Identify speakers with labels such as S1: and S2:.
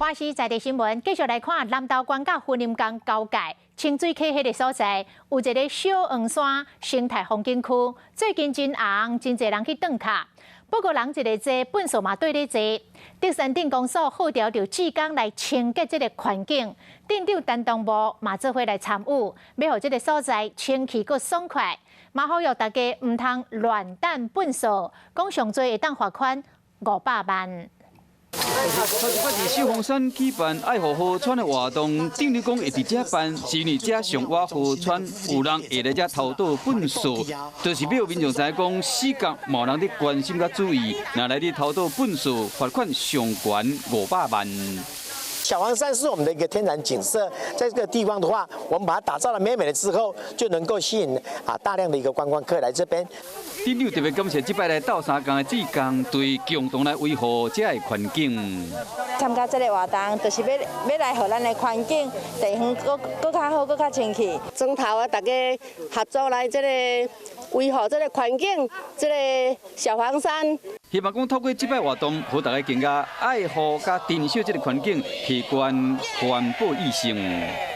S1: 華視在地新聞繼續來看南投縣佮雲林縣交界清水溪彼个所在，有一个小黃山生態風景區，最近真紅，真濟人去轉卡。不過人一个濟，糞埽嘛綴咧濟。竹山鎮公所號召著志工來清潔這个環境，鎮長陳東無嘛做伙來參與，欲予這个所在清氣閣爽快。嘛呼籲大家毋通亂擲糞埽，講上濟會當罰款500萬。
S2: 頭一擺佇小黃山舉辦愛護河川的活動，鎮長講會佇遮辦，是因為遮上倚河川，有人會來遮偷倒糞埽，就是欲予民眾知影講死角嘛有人佇關心佮注意，若來佇偷倒糞埽，罰款上懸500萬。
S3: 小黃山是我們的一個天然景色，在這個地方的話，我們把它打造得美美的之後，就能夠吸引大量的一個觀光客來這邊。
S2: 鎮長特別感謝這擺來鬥相共的志工隊，共同來維護遮个環境。
S4: 參加這个活動，就是欲來予咱的環境地方閣閣較好，閣較清氣。
S5: 莊頭啊，大家合作來這个維護這个環境，這个小黃山。
S2: 希望講透過這擺活動，予大家更加愛護佮珍惜這个環境，提懸環保意識。